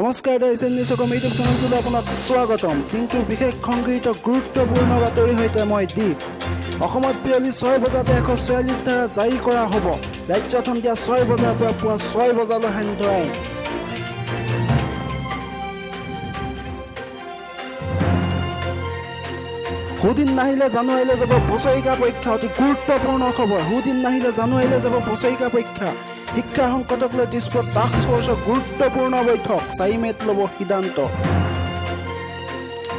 নমস্কাৰ, the Asian news Assam YouTube চেনেলটোলৈ আপোনাক স্বাগতম। দিনটোৰ বিশেষ সংগৃহীত গুৰুত্বপূৰ্ণ বাতৰিৰ সৈতে মই দীপ। অসমত বিয়লি 6 বজাতে 146 ধাৰা জাৰি কৰা হ'ব। ৰাজ্যত সন্ধিয়া 6 বজাৰ পৰা পুৱা 6 বজালৈ সান্ধ্য আইন। সুদিন নাহিলে জানুৱাৰীলৈ যাব বছৰেকীয়া পৰীক্ষা। অতি গুৰুত্বপূৰ্ণ খবৰ। সুদিন নাহিলে জানুৱাৰীলৈ যাব বছৰেকীয়া পৰীক্ষা। শিক্ষাৰ সংকটক লৈ দিছপুৰত টাস্ক ফ'ৰ্চৰ গুৰুত্বপূৰ্ণ বৈঠক। 4 মে'ত ল'ব সিদ্ধান্ত।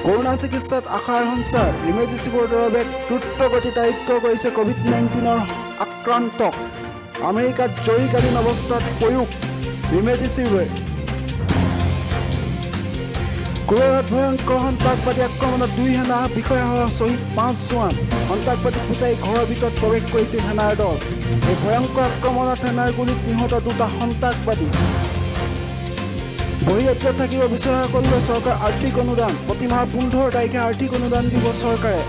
কৰোণা চিকিৎসাত আশাৰ সঞ্চাৰ। ৰিমডেচিভিৰ দৰৱে দ্ৰুত গতিত আৰোগ্য কৰিছে ক'ভিড-19ৰ আক্ৰান্তক। আমেৰিকাত জৰুৰীকালীন অৱস্থাত প্ৰয়োগ ৰিমডেচিভিৰ। গোৱাত ভয়ংকৰ সন্ত্ৰাসবাদী আক্ৰমণত দুই সেনা বিষয়াসহ শ্বহীদ পাঁচ জোৱান। সন্ত্ৰাসবাদীক বিচাৰি ঘৰৰ ভিতৰত প্ৰৱেশ কৰিছিল সেনাৰ দল। এই ভয়ংকৰ আক্ৰমণত সেনাৰ গুলীত নিহত দুটা সন্ত্ৰাসবাদী। বহিৰাজ্যত থাকিব বিচৰাসকললৈ চৰকাৰ আৰ্থিক অনুদান। প্ৰতিমাহৰ 15 তাৰিখে আৰ্থিক অনুদান দিব চৰকাৰে।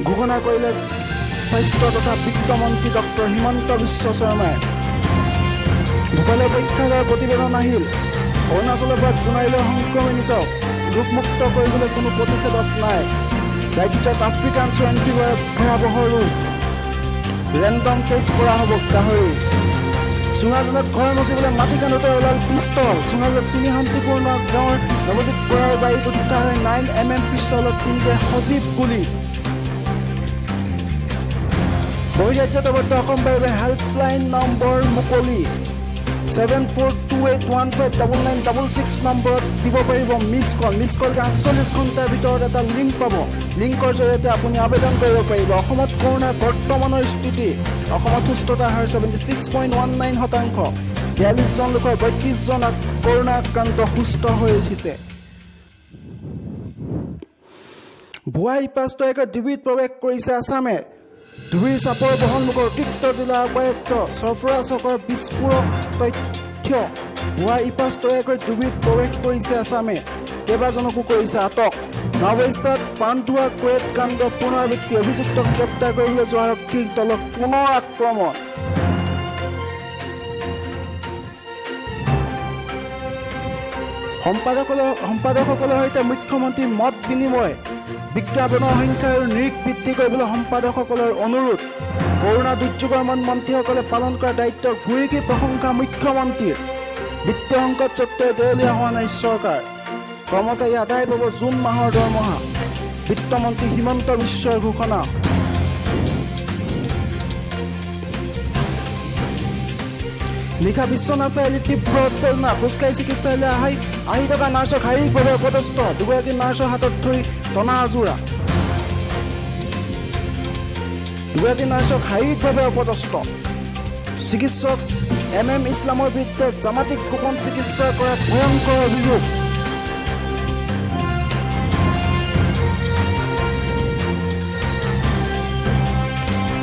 ঘোষণা কৰিলে স্বাস্থ্য তথা বিত্তমন্ত্ৰী ডক্টৰ হিমন্ত বিশ্ব শৰ্মাই। ভূপালৰ পৰীক্ষাগাৰৰ প্ৰতিবেদন আহিল। অৰুণাচলৰ পৰা জোনাইলৈ সংক্ৰমিত ৰোগমুক্ত কৰিবলৈ কোনো প্ৰতিষেধক নাই। ৰাজ্যত আফ্ৰিকান চোৱাইন ফিভাৰৰ ভয়াৱহ ৰূপ। ৰেণ্ডম টেষ্ট কৰা হ'ব গাহৰিৰ। চুঙাজানত ঘৰ মচিবলৈ মাটি খান্দোতে ওলাল পিষ্টল। চুঙাজানত তিনি শান্তিপূৰ্ণ গাঁৱৰ নৱজিত বৰাৰ বাৰীত উদ্ধাৰ হয় 9 mm পিষ্টলত তিনিটা সজীৱ গুলী। বহিৰাজ্যত আবদ্ধ অসমবাসীৰ বাবে হেল্পলাইন নম্বৰ মুকলি। 7428159966 নম্বৰত দিব পাৰিব মিছ কল। মিছ কল 48 ঘণ্টাৰ ভিতৰত এটা লিংক পাব। লিংকৰ জৰিয়তে আপুনি আবেদন কৰিব পাৰিব। অসমত কৰোণাৰ বৰ্তমানৰ স্থিতি। অসমত সুস্থতাৰ হাৰ 76.19%। 42জন লোকৰ 32জন কৰোণা আক্ৰান্ত সুস্থ হৈ উঠিছে। ভুৱা ই পাছ তৈয়াৰ কৰি ধুবুৰীত প্ৰৱেশ কৰিছে আছামে। ধুবুৰীৰ চাপৰ বহনমুখৰ অতিৰিক্ত জিলা উপায়ুক্ত সৰফৰাজ হকৰ বিস্ফোৰক তথ্য। ভুৱা ই পাছ তৈয়াৰ কৰি ধুবুৰীত প্ৰৱেশ কৰিছে আছামে। কেইবাজনকো কৰিছে আটক। নাওবৈচাত পাণধোৱা কুৱেট কাণ্ড পুনৰাবৃত্তি। অভিযুক্তক গ্ৰেপ্তাৰ কৰিবলৈ যোৱা আৰক্ষীৰ দলক পুনৰ আক্ৰমণ। সম্পাদকসকলৰ সৈতে মুখ্যমন্ত্ৰীৰ মত বিনিময়। বিজ্ঞাপনৰ সংখ্যা আৰু নিৰিখ বৃদ্ধি কৰিবলৈ সম্পাদকসকলৰ অনুৰোধ। কৰোণা দুৰ্যোগৰ সময়ত মন্ত্ৰীসকলে পালন কৰা দায়িত্বক ভূয়সী প্ৰশংসা মুখ্যমন্ত্ৰীৰ। বিত্তীয় সংকট সত্ত্বেও দেউলীয়া হোৱা নাই চৰকাৰ। কৰ্মচাৰী আদায় পাব জুন মাহৰ দৰমহা। বিত্তমন্ত্ৰী হিমন্ত বিশ্বৰ ঘোষণা। নিশা বিশ্বনাথ চাৰিআলিত তীব্ৰ উত্তেজনা। খোজকাঢ়ি চিকিৎসালয়লৈ আহি থকা নাৰ্ছক শাৰীৰিকভাৱে অপদস্থ। দুগৰাকী নাৰ্ছৰ হাতত ধৰি টনা আজোৰা। দুগৰাকী নাৰ্ছক শাৰীৰিকভাৱে অপদস্থ। চিকিৎসক এম এম ইছলামৰ বিৰুদ্ধে জামাতিক গোপন চিকিৎসা কৰাৰ ভয়ংকৰ অভিযোগ।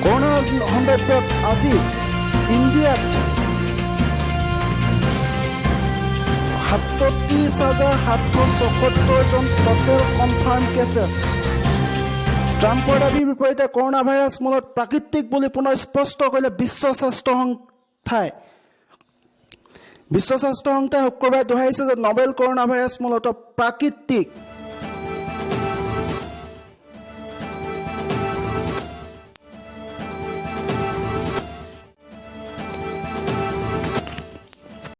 কৰোণা সন্দৰ্ভত আজি ইণ্ডিয়াত 37,774 জন টোটেল কনফাৰ্ম কেছেছ। ট্ৰাম্পৰ দাবীৰ বিপৰীতে কৰোণা ভাইৰাছ মূলত প্ৰাকৃতিক বুলি পুনৰ স্পষ্ট কৰিলে বিশ্ব স্বাস্থ্য সংস্থাই। বিশ্ব স্বাস্থ্য সংস্থাই শুক্ৰবাৰে দোহাৰিছে যে নভেল কৰোণা ভাইৰাছ মূলতঃ প্ৰাকৃতিক।